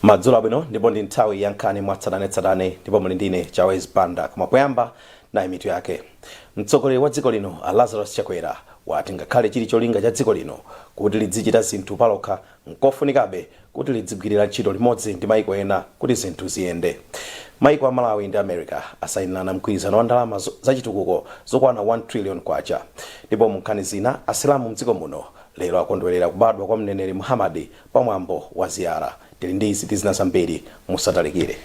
Madzulo abwino, ndipo ndi nthawi ya nkhani mwatsatanetsatane, ndipo muli ndine Chawezi Banda. Koma poyamba, nayi mitu yake. Mtsogoleri wa dziko lino a Lazarus Chakwera wati ngakhale chili cholinga cha dziko lino kuti lidzichita zinthu palokha, nkofunikabe kuti lidzigwirira ntchito limodzi ndi maiko ena kuti zinthu ziyende. Maiko a Malawi ndi America asayinirana mgwirizano wa ndalama zachitukuko zokwana 1 trillion kwacha. Ndipo mu nkhani zina, Asilamu mdziko muno lero akondwerera kubadwa kwa mneneri Muhammad pa mwambo wa ziyara. Tili ndi izi ndi zina zambiri, musatalikire.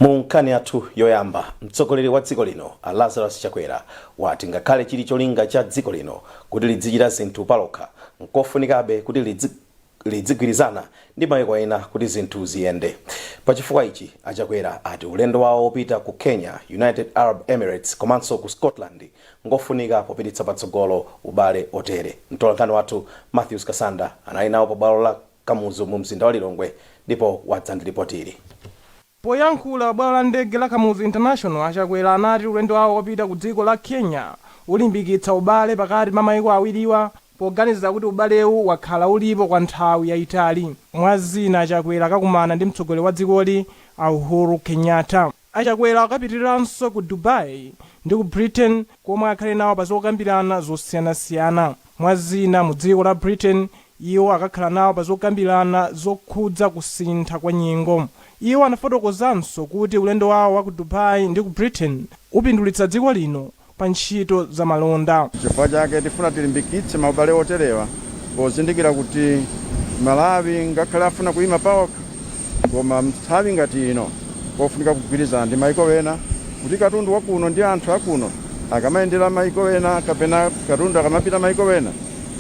Mu nkhani yathu yoyamba, mtsogoleri wa dziko lino a Lazarus Chakwera wati ngakhale chili cholinga cha dziko lino kuti lidzichita zinthu palokha, nkofunikabe kuti lidzigwirizana ndi maiko ena kuti zinthu ziyende. Pachifukwa ichi, a Chakwera ati ulendo wawo wopita ku Kenya, United Arab Emirates komanso ku Scotland ngofunika popititsa patsogolo ubale otere. Mtolankhani wathu Matthews Kasanda anali nawo pa bwalo la Kamuzu mu mzinda wa Lilongwe ndipo wadza ndi lipoti ili. Poyankhula pa bwalo la ndege la Kamuzu International, a Chakwera anati ulendo wawo wopita ku dziko la Kenya ulimbikitsa ubale pakati pa maiko awiriwa poganizira kuti ubalewu wakhala ulipo kwa nthawi yayitali. Mwa zina, a Chakwera akakumana ndi mtsogoleri wa dzikoli a Uhuru Kenyatta. A Chakwera akapitiriranso ku Dubai ndi ku Britain komwe akhale nawo pa zokambirana zosiyanasiyana. Mwa zina, mu dziko la Britain iwo akakhala nawo pa zokambirana zokhudza kusintha kwa nyengo. Iwo anafotokozanso kuti ulendo wawo wa ku Dubai ndi ku Britain upindulitsa dziko lino pa ntchito za malonda. Chifukwa chake tifuna tilimbikitse maubale oterewa pozindikira kuti Malawi ngakhale afuna kuyima paokha, koma nthawi ngati ino pofunika kugwirizana ndi maiko ena kuti katundu wakuno ndi anthu akuno akamayendera maiko ena kapena katundu akamapita maiko ena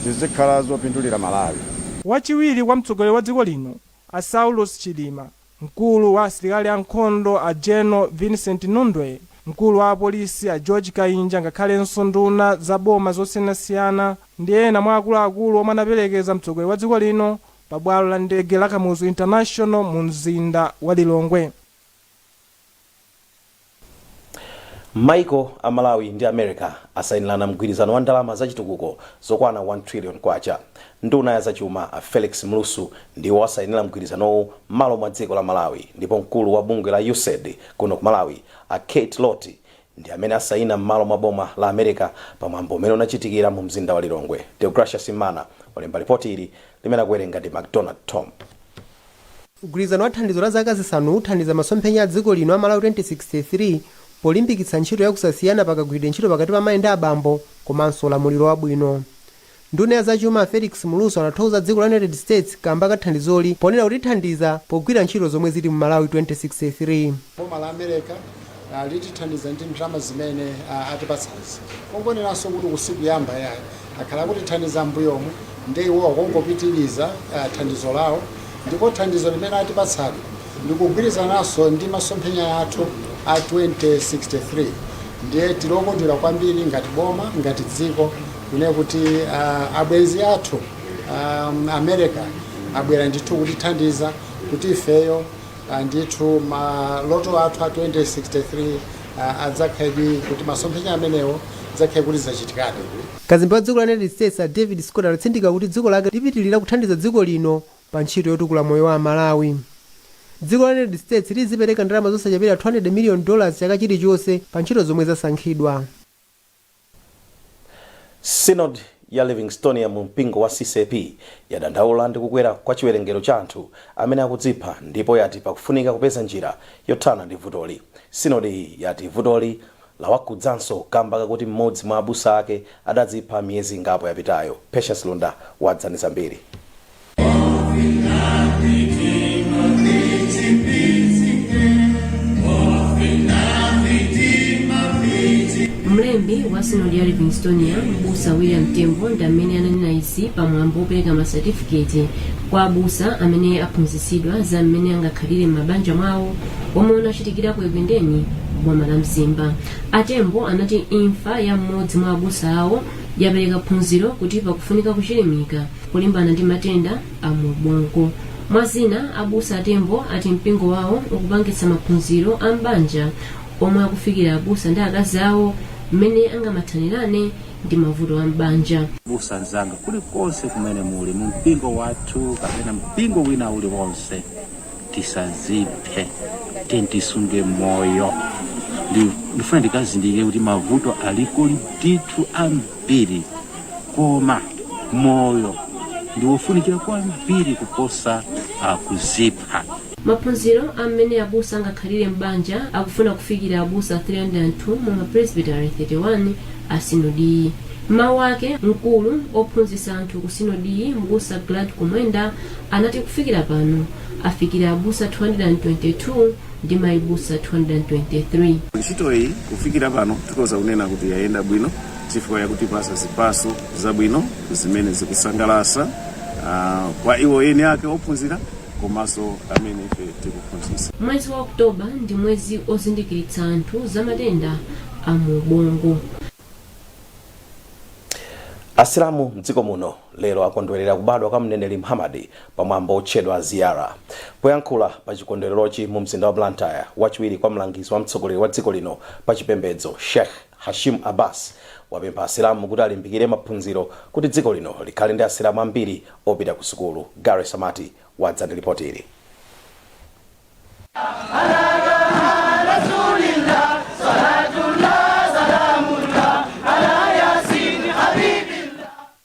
zizikhala zopindulira Malawi. Wachiwiri kwa mtsogoleri wa dziko lino a Saulos Chilima, mkulu wa asilikali ankhondo a General Vincent Nundwe, mkulu wa apolisi a George Kainja ngakhalenso nduna za boma zosiyanasiyana ndi ena mwa akuluakulu omwe anaperekeza mtsogoleri wa dziko lino pa bwalo la ndege la Kamuzu International mu mzinda wa Lilongwe. Maiko a Malawi ndi America asayinirana mgwirizano wa ndalama zachitukuko zokwana 1 trillion kwacha. Nduna ya zachuma a Felix Mlusu ndiwo asayinira mgwirizanowu m'malo mwa dziko la Malawi, ndipo mkulu wa bungwe la USAID kuno ku Malawi a Kate Lott ndi amene asayina m'malo mwa boma la America pa mwambo umene unachitikira mu mzinda wa Lilongwe. Deogracious Mmana walemba lipoti ili limene akuwerenga ndi Macdonald Tom. Mgwirizano wa thandizo la zaka zisanu uthandiza masomphenya a dziko lino a Malawi 2063 polimbikitsa ntchito ya kusasiyana pakagwiridwe ntchito pakati pa mayi ndi abambo komanso ulamuliro wabwino. Nduna ya zachuma a Felix Mlusu anathokoza dziko la United States kamba ka thandizoli ponena kuti lithandiza pogwira ntchito zomwe zili mu Malawi 2063. Boma la America litithandiza ndi ndalama zimene atipatsazi. Kongoneranso kuti kusikuyamba yayi, akhala akutithandiza m'mbuyomu, ndi iwo akungopitiriza thandizo lawo, ndipo thandizo limene atipatsali likugwirizananso ndi masomphenya athu a 2063. Ndiye tilokondwera kwambiri ngati boma, ngati dziko, kunena kuti abwenzi athu America abwera ndithu kutithandiza kuti ifeyo ndithu maloto athu a 2063 adzakhaledi kuti masomphenya amenewo adzakhale kuti zachitikadi. Kazembe wa dziko la United States a David Scott anatsindika kuti dziko lake lipitilira kuthandiza dziko lino pa ntchito yotukula moyo wa Amalawi. Dziko la United States lizipereka ndalama zosachepera $200 million chaka chilichonse pa ntchito zomwe zasankhidwa. Synod ya Livingstonia mu mpingo wa CCAP yadandaula ndi kukwera kwa chiwerengero cha anthu amene akudzipha ndipo yati pakufunika kupeza njira yothana ndi vutoli. Synod iyi yati vutoli lawakhudzanso kamba kakuti mmodzi mwa abusa ake adadzipha miyezi ingapo yapitayo. Patience Lunda wadza ndi zambiri. Mlembi wa Sinodi ya Livingstonia, Mbusa William Tembo, ndi amene ananena izi pamwambo wopereka masatifiketi kwa abusa amene aphunzitsidwa za mmene angakhalire m'mabanja mwawo omwe unachitikira ku Ekwendeni, boma la Mzimba. A Tembo anati imfa ya mmodzi mwa abusa awo Yapereka phunziro kuti pakufunika kuchilimika kulimbana ndi matenda a mu ubongo. Mwazina, abusa Atembo ati mpingo wawo ukupangitsa maphunziro a m'banja omwe akufikira abusa ndi akazi awo mmene angamathanirane ndi mavuto a m'banja. Busa anzanga kulikonse kumene muli, mu mpingo wathu kapena mpingo wina uliwonse, tisaziphe, tisunge moyo. Ndifuna ndikazindikire kuti mavuto aliko ndithu ambiri, koma moyo ndiwofunikira kwambiri kuposa kuzipha. Maphunziro amene abusa angakhalire m'banja akufuna kufikira abusa 302 mu mapresbytery 31 a sinodiyi. Mawu ake, mkulu ophunzitsa anthu ku sinodiyi, mbusa Glad Kumwenda, anati kufikira pano afikira abusa 222 ndi mayibusa 223. Ntchito iyi kufikira pano tikhoza kunena kuti yayenda bwino chifukwa yakutipasa zipaso zabwino zimene zikusangalasa kwa iwo eni ake ophunzira komanso amene ife tikuphunzitsa. Mwezi wa Okutoba ndi mwezi ozindikiritsa anthu za matenda a mu ubongo. Asilamu mdziko muno lero akondwerera kubadwa kwa mneneri Muhammad pamwambo otchedwa Ziyara. Poyankhula pa chikondwererochi mu mzinda wa Blantyre, wachiwiri kwa mlangizi wa mtsogoleri wa dziko lino pa chipembedzo, Sheikh Hashim Abbas, wapempha asilamu kuti alimbikire maphunziro kuti dziko lino likhale ndi asilamu ambiri opita ku sukulu. Gary Samati wadza ndi ripoti ili.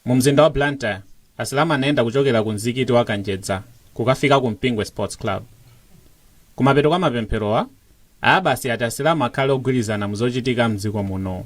Mu mzinda wa Blantyre, asilamu anayenda kuchokera ku mzikiti wa Kanjedza kukafika ku Mpingwe Sports Club. Kumapeto kwa mapempherowa, Abbas ati asilamu akhale ogwirizana mu zochitika mdziko muno.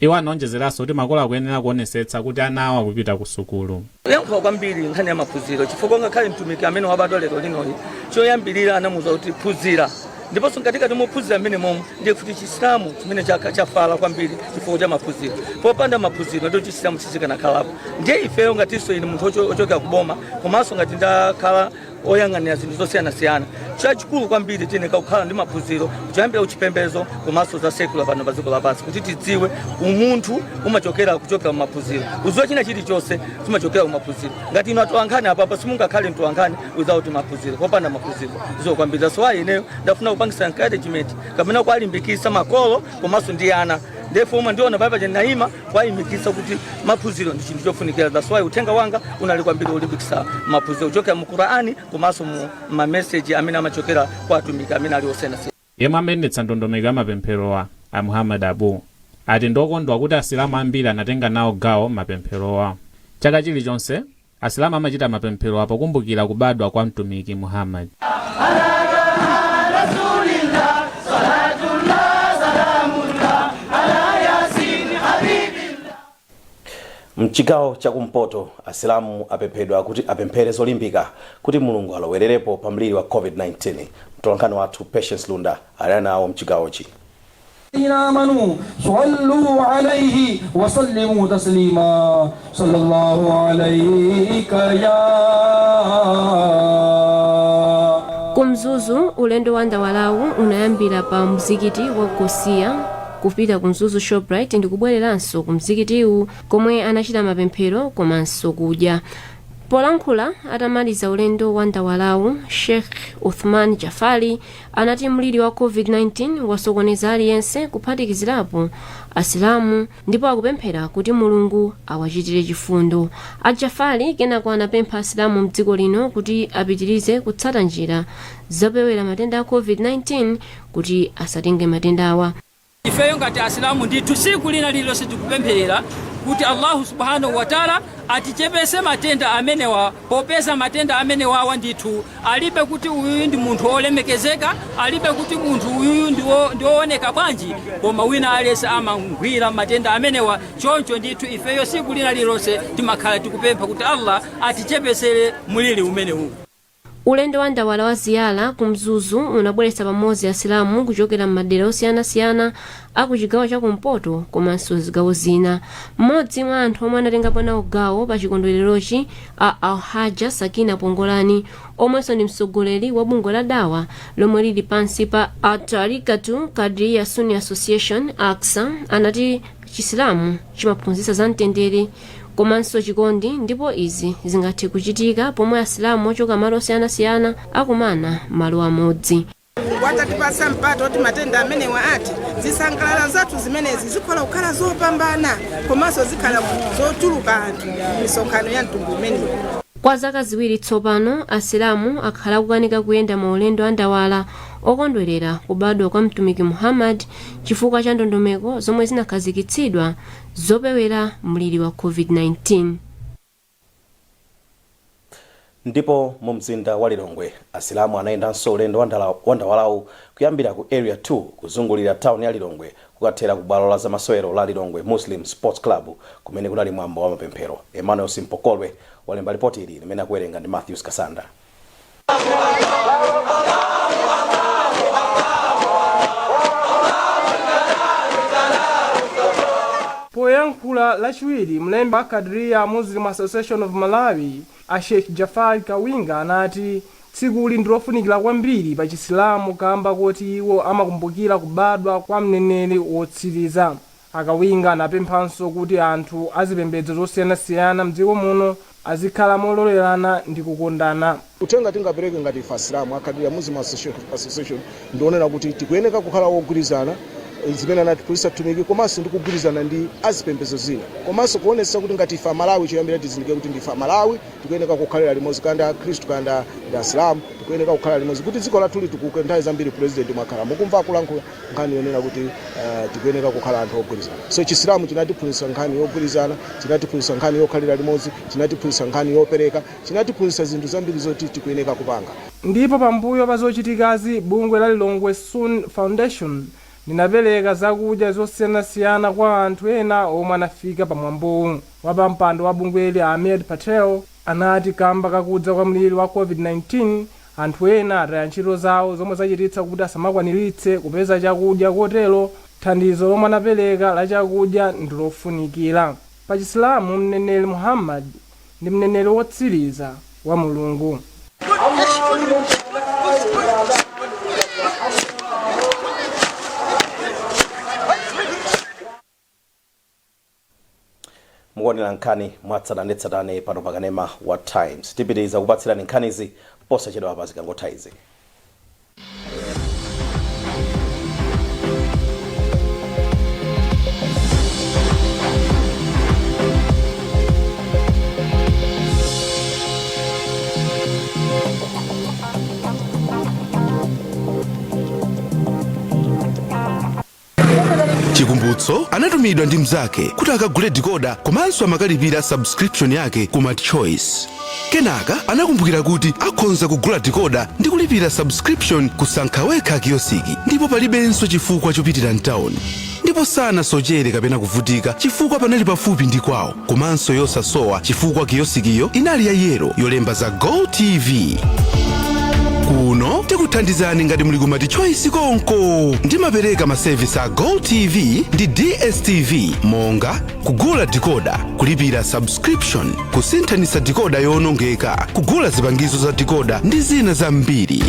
Iwo anaonjezeranso kuti makolo akuyenera kuonesetsa kuti ana awo akupita ku sukulu. Kuyankhula kwambiri nkhani ya maphunziro, chifukwa ngakhale mtumiki amene wabadwa lero linoyi, choyambirira anamuwuza kuti phunzira, ndiponso mkatikati mophunzira mmene momwe ndiye kuti Chisilamu chimene chafala kwambiri chifukwa cha maphunziro. Popanda maphunziro ndiyo Chisilamu chisikanakhalapo. Ndiye ifeyo ngatinso ine munthu ochokera kuboma komanso ngati ndakhala oyang'anira zinthu zosiyanasiyana, chachikulu kwambiri tiyeneka kukhala ndi maphunziro kuchayambira kuchipembedzo komanso za secular pano pa dziko lapansi, kuti tidziwe umunthu umachokera kuchokera mumaphunziro. Udziwe china chilichonse chimachokera kumaphunziro. Ngati inu atolankhani apapa, simungakhale mtolankhani without maphunziro, popanda maphunziro. Zo kwambiri. That's why ineyo ndafuna kupangisa encouragement kapena kuwalimbikitsa makolo komanso ndi ana. Therefore ndiona papa naima kuwalimbikitsa kuti maphunziro ndi chinthu chofunikira. That's why uthenga wanga unali kwambiri ulimbikitsa maphunziro kuchokera mu Qur'ani komanso mu ma message amene amachokera kwa atumiki amene ali osiyanasiyana. Yemwe amayendetsa ndondomeko ya mapempherowa, a Muhammad Abu, ati ndokondwa kuti asilamu ambiri anatenga nawo gawo mapempherowa. Chaka chilichonse asilamu amachita mapempherowa pokumbukira kubadwa kwa mtumiki Muhammad. Mchigawo chakumpoto, asilamu apemphedwa kuti apemphere zolimbika kuti Mulungu alowererepo pa mliri wa COVID-19. Mtolankhani wathu Patience Lunda ali nawo mchigawochi. آمنوا صلوا عليه وسلموا تسليما صلى الله عليك يا Kumzuzu, ulendo wa ndawalawu unayambira pa mzikiti wa Gosiya kupita ku Mzuzu Shoprite ndi kubwereranso ku mzikitiwu komwe anachita mapemphero komanso kudya. Polankhula atamaliza ulendo wa ndawalawu, Sheikh Uthman Jafali anati mliri wa COVID-19 wasokoneza aliyense kuphatikizirapo asilamu, ndipo akupemphera kuti Mulungu awachitire chifundo. Ajafali kenako anapempha asilamu mdziko lino kuti apitirize kutsata njira zopewera matenda a COVID-19 kuti asatenge matenda awa. Ifeyo ngati asilamu ndithu siku lina lililonse tikupempherera kuti Allahu subhanahu wataala atichepese matenda amenewa, popeza matenda amenewawa ndithu alibe kuti uyuyu ndi munthu wolemekezeka, alibe kuti munthu uyuyu ndi wooneka bwanji, koma wina aliyense amangwira matenda amenewa. Choncho ndithu ifeyo siku lina lililonse timakhala tikupempha kuti Allah atichepesere mliri umenewu. Ulendo wa ndawala wa ziyala ku Mzuzu unabweretsa pamodzi Asilamu kuchokera m'madera osiyanasiyana a ku chigawo chakumpoto komanso zigawo zina. Mmodzi mwa anthu omwe anatengapo nawo gawo pa chikondwererochi, a Alhaja Sakina Pongolani, omwenso ndi mtsogoleri wa bungwe la dawa lomwe lili pansi pa Atarikatu Kadriya Sunni Association, AKSA, anati Chisilamu chimaphunzitsa za mtendere komanso chikondi, ndipo izi zingathe kuchitika pomwe Asilamu ochoka malo osiyanasiyana akumana malo amodzi. Watatipasa mpata kuti matenda amenewa ati zisangalala zathu zimenezi zikhola kukhala zopambana komanso zikhala zochuluka anthu misonkhano ya mtundu umenewu. Kwa zaka 2 tsopano, Asilamu akhala akukanika kuyenda maulendo a ndawala okondwerera kubadwa kwa Mtumiki Muhammad chifukwa cha ndondomeko zomwe zinakhazikitsidwa zopewera mliri wa COVID-19. Ndipo mu mzinda wa Lilongwe, Asilamu anayendanso ulendo wa ndawalawu kuyambira ku Area 2 kuzungulira tawuni ya Lilongwe kukathera ku bwalo la zamasewero la Lilongwe Muslim Sports Club, kumene kunali mwambo wa mapemphero. Emmanuel Simpokolwe walemba ripoti ili limene akuwerenga ndi Matthews Kasanda. Poyankhula Lachiwiri, mlembi wa Kadriya Muslim Association of Malawi, a Sheikh Jafari Kawinga, anati tsikuli ndilofunikira kwambiri pa Chisilamu kamba kuti iwo amakumbukira kubadwa kwa mneneri wotsiriza. Akawinga anapemphanso kuti anthu azipembedzo zosiyanasiyana mdziko muno azikhala mololerana ndi kukondana. Uthenga tingapereke ngati ife Asilamu a Kadriya Muslim Association ndionera kuti tikuyeneka kukhala wogwirizana, zimene anatiphunzitsa Mtumiki, komanso ndi kugwirizana ndi azipembedzo zina, komanso kuonetsa kuti ngati ife Amalawi, choyambira tizindikire kuti ndife Amalawi, tikuyeneka kukhalira limodzi, kanda Akhristu kanda ndi Asilamu, tikuyeneka kukhala limodzi kuti dziko lathu litukuke. Nthawi zambiri President mwakhala mukumva akulankhula nkhani yonena kuti tikuyeneka kukhala anthu ogwirizana. So Chisilamu chinatiphunzitsa nkhani yogwirizana, chinatiphunzitsa nkhani yokhalira limodzi, chinatiphunzitsa nkhani yopereka, chinatiphunzitsa zinthu zambiri zoti tikuyeneka kupanga. Ndipo pambuyo pa zochitikazi, bungwe la Lilongwe Sun Foundation linapereka zakudya zosiyanasiyana kwa anthu ena omwe anafika pamwambowu. Wapampando wa bungweli, Ahmed Patel, anati kamba kakudza kwa mliri wa COVID-19, anthu ena ataya ntchito zawo zomwe zachititsa kuti asamakwaniritse kupeza chakudya, kotero thandizo lomwe anapereka la chakudya ndilofunikira. Pa Chisilamu, mneneri Muhammad ndi mneneri wotsiriza wa Mulungu. Mukuonera nkhani mwatsatanetsatane pano pakanema wa Times. Tipitiriza kupatsirani nkhanizi posachedwa pa zikangotha izi. Chikumbutso anatumidwa ndi mnzake kuti akagule decoder komanso amakalipira subscription yake ku MultiChoice. Kenaka anakumbukira kuti akhonza kugula decoder ndi kulipira subscription kusankha wekha kiyosiki, ndipo palibenso chifukwa chopitira mtawuni. Ndipo sanasochere kapena kuvutika chifukwa panali pafupi ndi kwawo, komanso yosasowa chifukwa kiyosikiyo inali ya yellow yolemba za Go TV. Kuno tikuthandizani ngati muli ku MultiChoice konko. Ndimapereka masevisi a Go TV ndi DStv monga kugula decoder, kulipira subscription, kusinthanitsa decoder yowonongeka, kugula zipangizo za decoder ndi zina zambiri.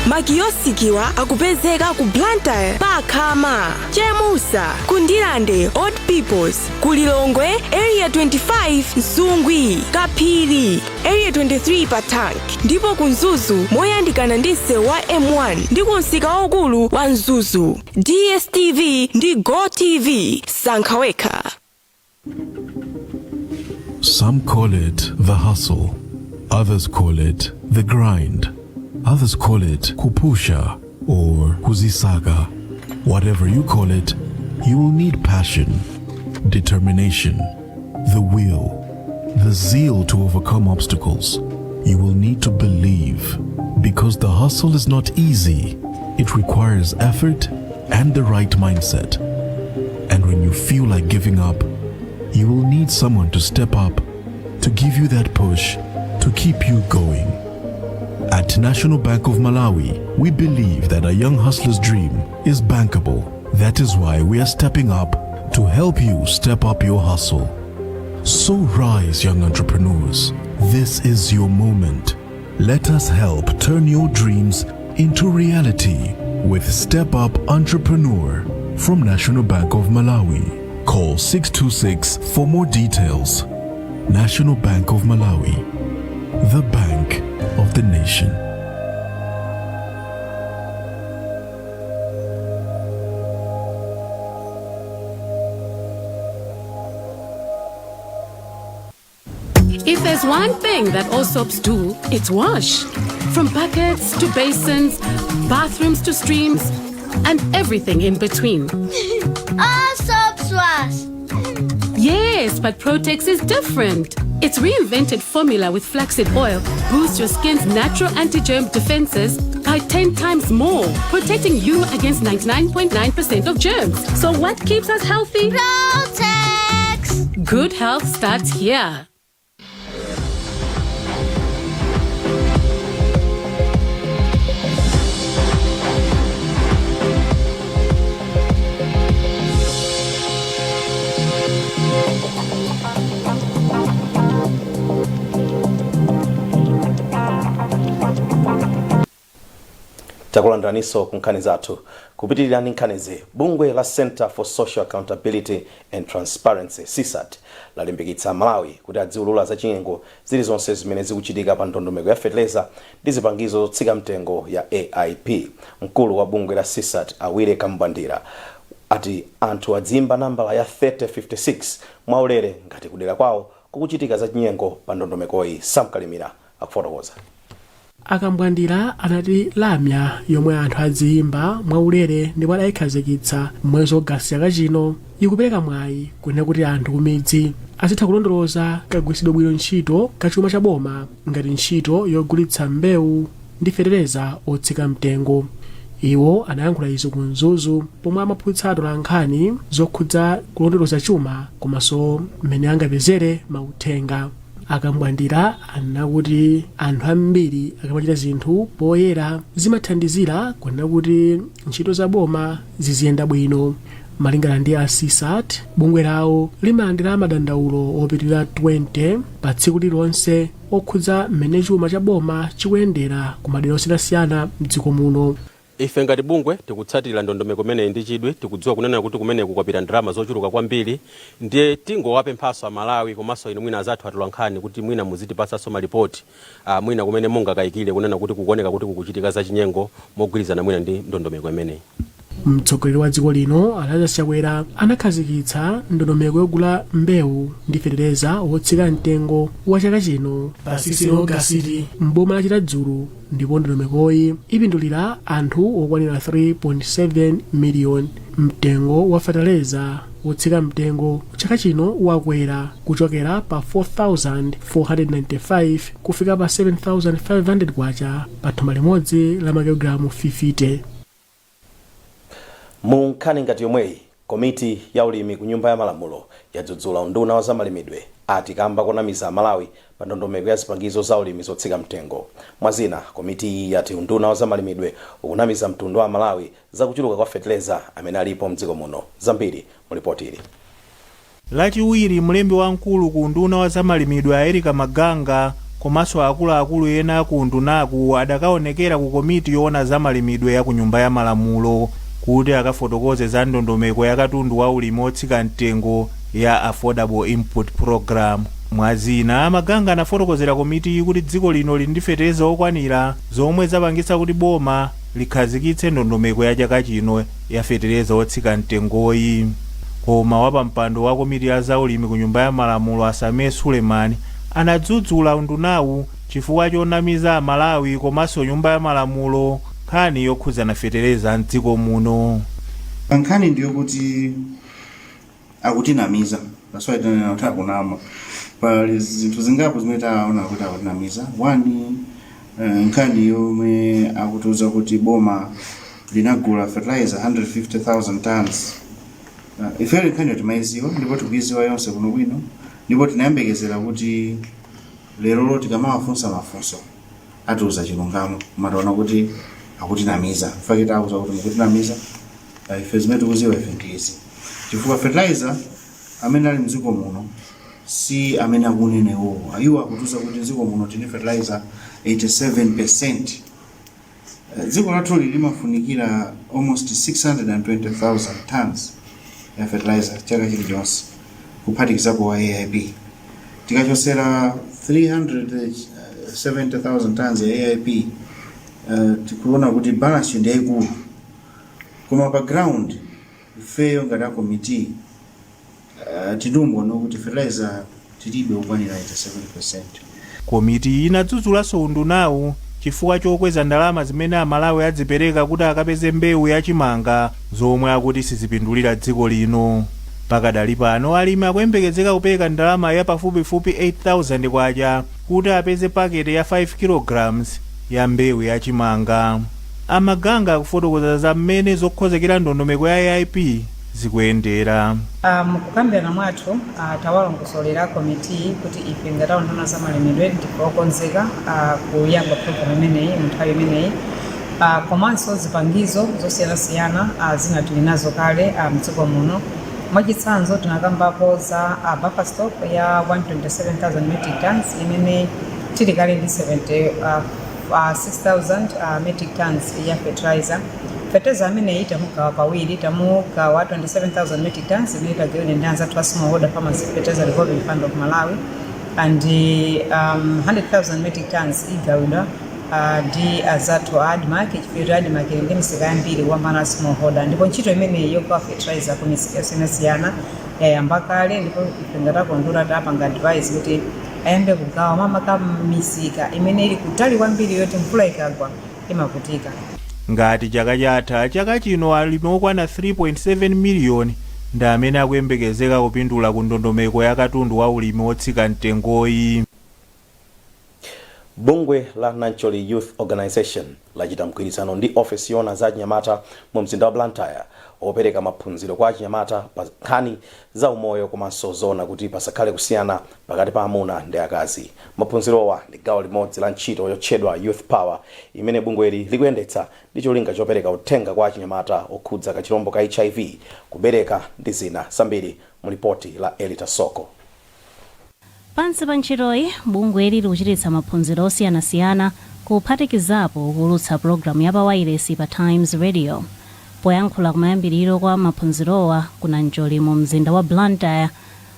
Makiyosikiwa akupezeka ku Blantyre Pakhama, Chemusa, ku Ndirande Old Peoples, ku Lilongwe Area 25, Msungwi, Kaphiri, Area 23 pa Tank, ndipo ku Mzuzu moyandikana ndi msewu wa M1 ndi ku msika waukulu wa Mzuzu. DStv ndi Go TV, sankha wekha. Some call it the hustle, others call it the grind, others call it kupusha or kuzisaka. Whatever you call it, you will need passion, determination, the will, the zeal to overcome obstacles. You will need to believe, because the hustle is not easy. It requires effort and the right mindset. And when you feel like giving up, you will need someone to step up, to give you that push, to keep you going. At National Bank of Malawi, we believe that a young hustler's dream is bankable. That is why we are stepping up to help you step up your hustle. So rise, young entrepreneurs. This is your moment. Let us help turn your dreams into reality with Step Up Entrepreneur from National Bank of Malawi. Call 626 for more details. National Bank of Malawi, the bank of the nation. If there's one thing that all soaps do, it's wash. From buckets to basins, bathrooms to streams, and everything in between. All soaps wash. Yes, but Protex is different. Its reinvented formula with flaxseed oil boosts your skin's natural anti-germ defenses by 10 times more, protecting you against 99.9% of germs. So what keeps us healthy? Protex! Good health starts here. Takulandiraninso ku nkhani zathu. Kupitirira ndi nkhanizi, bungwe la Center for Social Accountability and Transparency, CSAT, lalimbikitsa Malawi kuti adziwulula za chinyengo zilizonse zimene zikuchitika pa ndondomeko ya feteleza ndi zipangizo zotsika mtengo ya AIP. Mkulu wa bungwe la CSAT, a Willy Kambwandira, ati anthu adziyimba nambala ya 3056 mwaulere ngati kudera kwawo kukuchitika za chinyengo pa ndondomekoyi. Samkalimira akufotokoza. A Kambwandira anati lamya yomwe anthu adziyimba mwaulere ndipo adayikhazikitsa mwezi Ogasiti chaka chino ikupereka mwayi kunena kuti anthu kumidzi azitha kulondoloza kagwiritsidwe bwino ntchito ka chuma cha boma ngati ntchito yogulitsa mbewu ndi fetereza otsika mtengo. Iwo anayankhula izi ku Mzuzu pomwe amaphunzitsa atolankhani zokhudza kulondoloza chuma komanso mmene angapezere mauthenga. A Kambwandira anena kuti anthu ambiri akamachita zinthu poyera zimathandizira kunena kuti ntchito za boma ziziyenda bwino. Malingana ndi a CSAT, bungwe lawo limalandira madandaulo opitirira 20 pa tsiku lililonse okhudza mmene chuma cha boma chikuyendera ku madera osiyanasiyana mdziko muno. Ife ngati bungwe tikutsatira ndondomeko imeneyi ndi chidwi. Tikudziwa kunena kuti kumeneku kwapita ndalama zochuluka kwambiri, ndiye tingowapemphanso Amalawi komanso inu mwina azathu atolankhani kuti mwina muzitipatsanso malipoti mwina kumene mungakayikire kunena kuti kukuoneka kuti kukuchitika zachinyengo mogwirizana mwina ndi ndondomeko imeneyi. Mtsogoleri wa dziko lino a Lazarus Chakwera anakhazikitsa ndondomeko yogula mbewu ndi fetereza wotsika mtengo wa chaka chino pa 16 Ogasiti m'boma la Chiradzulu ndipo ndondomekoyi ipindulira anthu okwanira 3.7 miliyoni. Mtengo wa fetereza wotsika mtengo chaka chino wakwera kuchokera pa 4,495 kufika pa 7,500 kwacha pa thumba limodzi la makilogalamu 50. Mu nkhani ngati yomweyi, komiti ya ulimi ku Nyumba ya Malamulo yadzudzula unduna wa zamalimidwe ati kamba konamiza Amalawi pa ndondomeko ya zipangizo za ulimi zotsika mtengo. Mwazina, komitiyi yati unduna wa zamalimidwe ukunamiza mtundu wa Amalawi za kuchuluka kwa feteleza amene alipo mdziko muno. Zambiri mu lipoti ili. Lachiwiri, mlembi wamkulu ku unduna wa zamalimidwe a Erica Maganga komanso akuluakulu ena ku undunaku adakaonekera ku komiti yoona zamalimidwe ya ku Nyumba ya Malamulo kuti akafotokoze za ndondomeko ya katundu wa ulimi otsika mtengo ya Affordable Input Program. Mwazina, Maganga anafotokozera komitiyi kuti dziko lino lili ndi fetereza okwanira zomwe zapangitsa kuti boma likhazikitse ndondomeko ya chaka chino ya fetereza otsika mtengoyi. Koma wapampando wa komiti ya zaulimi ku Nyumba ya Malamulo a Sameer Suleman anadzudzula undunawu chifukwa chonamiza Amalawi komanso Nyumba ya Malamulo nkhani yokhudzana fetereza mdziko muno. Nkhani ndiyokuti akutinamiza. That's why tinanena kuti akunama. Pali zinthu zingapo zimene taona kuti akutinamiza. One, nkhani yomwe akutiuza kuti boma linagula fertilizer 150,000 tons. Ifeyo nkhaniyo timayiziwa ndipo tikuiziwa yonse kuno bwino, ndipo tinayembekezera kuti lerolo tikamawafunsa mafunso Atiuza chilungamo, koma taona kuti akutinamiza. Mfake tauza kuti mukutinamiza. Ife zimene tikuziwa ife ndi izi, chifukwa fertilizer amene ali mdziko muno si amene akunena iwowo. Iwo akutiuza kuti mdziko muno tili fertilizer 87. Dziko lathuli limafunikira almost 620,000 tons ya fertilizer chaka chilichonse, kuphatikizapo wa AIP. Tikachosera 370,000 tons ya AIP, tikuona kuti balance ndi yayikulu. Koma pa ground, ifeyo ngati a committee tidumbono kuti fertilizer tilibe okwanira 87. Komiti inadzudzulanso undunawu chifukwa chokweza ndalama zimene Amalawi adzipereka kuti akapeze mbewu yachimanga, zomwe akuti sizipindulira dziko lino. Pakadali pano alimi akuyembekezeka kupereka ndalama ya pafupifupi 8000 kwacha kuti apeze paketi ya 5 kg ya mbewu yachimanga. Amaganga akufotokoza za mmene zokhozekera ndondomeko ya AIP zikuyendera. Mukukambirana mwathu tawalongosolera komiti kuti ife ngati unduna za malimidwe ndife okonzeka kuyamba program imeneyi mu nthawi imeneyi, komanso zipangizo zosiyanasiyana zina tili nazo kale mdziko muno. Mwachitsanzo, tinakambapo za buffer stock ya 127,000 metric tons imene tili kale ndi 76,000 metric tons ya fertilizer. Fertilizer ameneyi tamugawa pawiri. Tamugawa 27,000 metric tons imene tagawire ndi anzathu a Smallholder Farmers Fertilizer Revolving Fund of Malawi, and 100,000 metric tons igawidwa ndi anzathu a ADMARC, chifukwa kuti ADMARC ili ndi misika yambiri kupambana smallholder. Ndipo ntchito imeneyi yogawa fertilizer ku misika yosiyanasiyana yayamba kale, ndipo ife ngati a unduna tapanga advise kuti ayambe kugawa makamaka misika imene ili kutali kwambiri, yoti mvula ikagwa imavutika. Ngati chaka chatha, chaka chino alimi okwana 3.7 miliyoni ndi amene akuyembekezeka kupindula ku ndondomeko ya katundu wa ulimi wotsika mtengoyi. Bungwe la Nancholi Youth Organization lachita mgwirizano ndi ofesi yoona za achinyamata mu mzinda wa Blantyre opereka maphunziro kwa achinyamata pa nkhani za umoyo komanso zoona kuti pasakhale kusiyana pakati pa amuna ndi akazi. Maphunzirowa ndi gawo limodzi la ntchito yotchedwa Youth Power imene bungweli likuyendetsa ndi cholinga chopereka uthenga kwa achinyamata okhudza kachirombo ka HIV, kubereka ndi zina zambiri. Mu lipoti la Elita Soko. Pansi pa ntchitoyi, bungweli likuchititsa maphunziro osiyanasiyana, kuphatikizapo kuulutsa pulogalamu ya pawailesi pa Times Radio. Poyankhula kumayambiriro kwa maphunzirowa ku Nancholi mu mzinda wa Blantyre,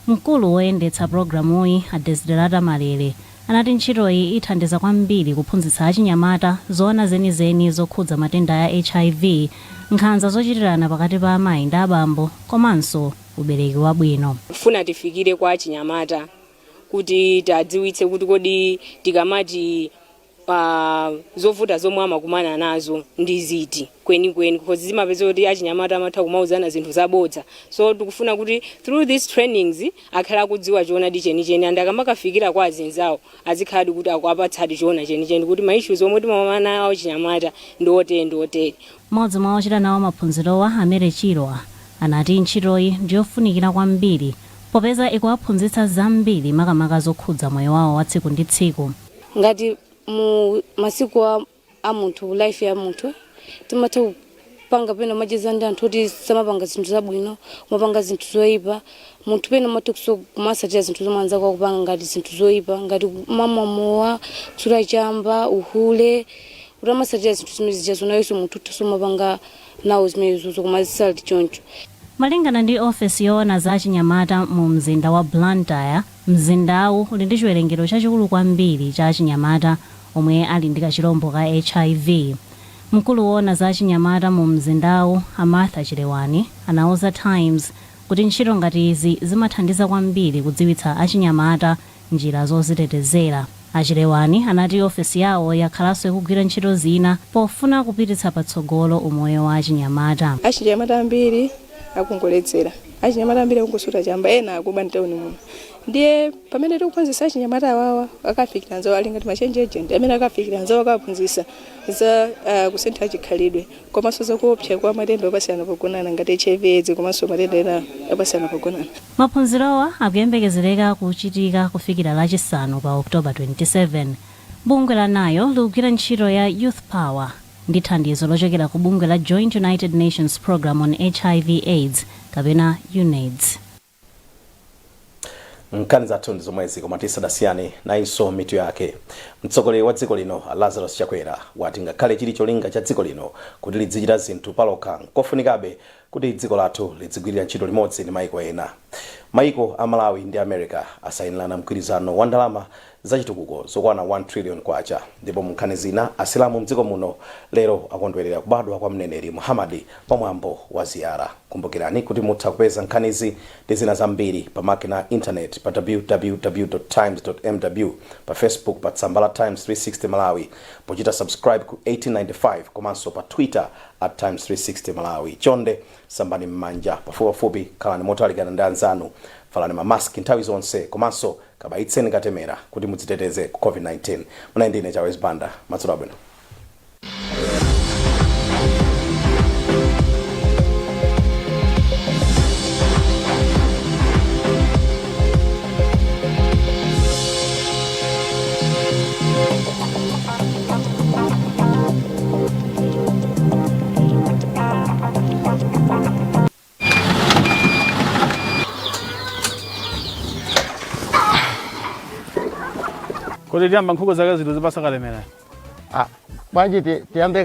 mkulu woyendetsa pulogalamuyi, a Desiderata Malere, anati ntchitoyi ithandiza kwambiri kuphunzitsa achinyamata zoona zenizeni zokhudza matenda a HIV, nkhanza zochitirana pakati pa amayi ndi abambo komanso ubereki wabwino. Kufuna tifikire kwa achinyamata kuti tadziwitse kuti kodi tikamati zovuta zomwe amakumana nazo ndi ziti kwenikweni, because zimapeza kuti achinyamata amatha kumauzana zinthu zabodza. So tikufuna kuti through these trainings akhala akudziwa choonadi chenicheni, and akamakafikira kwa azinzawo azikhaladi kuti akuapatsadi choona chenicheni kuti ma issues omwe timakumana nawo achinyamata ndi otere ndi otere. Mmodzi mwa ochita nawo maphunzirowa, Amere Chirwa, anati ntchitoyi ndiyofunikira kwambiri popeza ikuwaphunzitsa zambiri, makamaka zokhudza moyo wawo wa tsiku ndi tsiku. Ngati mu masiku a munthu, life ya munthu, timatha kupanga pena umacheza ndi anthu oti samapanga zinthu zabwino, umapanga zinthu zoyipa. Munthu pena umatha kumasatira zinthu zomwe anzako akupanga ngati zinthu zoyipa, ngati kumamwa mowa, kusuta chamba, uhule. Kuti amasatira zinthu zimene zijazo, nayenso munthu utha umapanga nawo zimenezozo, koma zisali choncho. Malingana ndi ofesi yoona za achinyamata mu mzinda wa Blantyre, mzindawu uli ndi chiwerengero chachikulu kwambiri cha achinyamata omwe ali ndi kachirombo ka HIV. Mkulu woona za achinyamata mu mzindawu, a Martha Chilewani, anauza Times kuti ntchito ngati izi zimathandiza kwambiri kudziwitsa achinyamata njira zozitetezera. Achilewani anati ofesi yawo yakhalanso ikugwira ntchito zina pofuna kupititsa patsogolo umoyo wa achinyamata. Achinyamata ambiri akungoledzera, achinyamata ambiri akungosuta chamba, ena akuba mtawuni muno. Ndiye pamene tikuphunzitsa achinyamata awawa, akafikira anzawo, ali ngati ma change agent amene akafikira anzawo, akaphunzitsa za kusintha chikhalidwe komanso zakuopsa kwa matenda opasiyana pogonana ngati HIV AIDS komanso matenda ena opasiyana pogonana. Maphunzirowa akuyembekezereka kuchitika kufikira Lachisanu pa October 27. Bungwe la NAYO likugwira ntchito ya Youth Power ndi thandizo lochokera ku bungwe la Joint United Nations Program on HIV AIDS kapena UNAIDS. Nkhani zathu ndi zomwezi, koma tisadasiyane, nayinso mitu yake. Mtsogoleri wa dziko lino Lazarus Chakwera wati ngakhale chili cholinga cha dziko lino kuti lidzichita zinthu palokha, nkofunikabe kuti dziko lathu lidzigwirira ntchito limodzi ndi maiko ena. Maiko a Malawi ndi America asayinirana mgwirizano wa ndalama zachitukuko zokwana 1 trillion kwacha. Ndipo mu nkhani zina, Asilamu mdziko muno lero akondwerera kubadwa kwa mneneri Muhammad pamwambo wa ziyara. Kumbukirani kuti mutha kupeza nkhanizi ndi zina zambiri pa makina a internet pa www times mw, pa Facebook pa tsamba la Times 360 Malawi pochita subscribe ku 1895, komanso pa Twitter at Times 360 Malawi. Chonde sambani m'manja pafupipafupi, khalani motalikana ndi anzanu, valani mamaski nthawi zonse, komanso kabayitseni katemera kuti mudziteteze ku COVID-19. Munali ndine Chawezi Banda. Madzulo abwino. Kodi tiyamba nkhuku zake zinthu zipasa kalemera? Ah, bwanji tiyambe.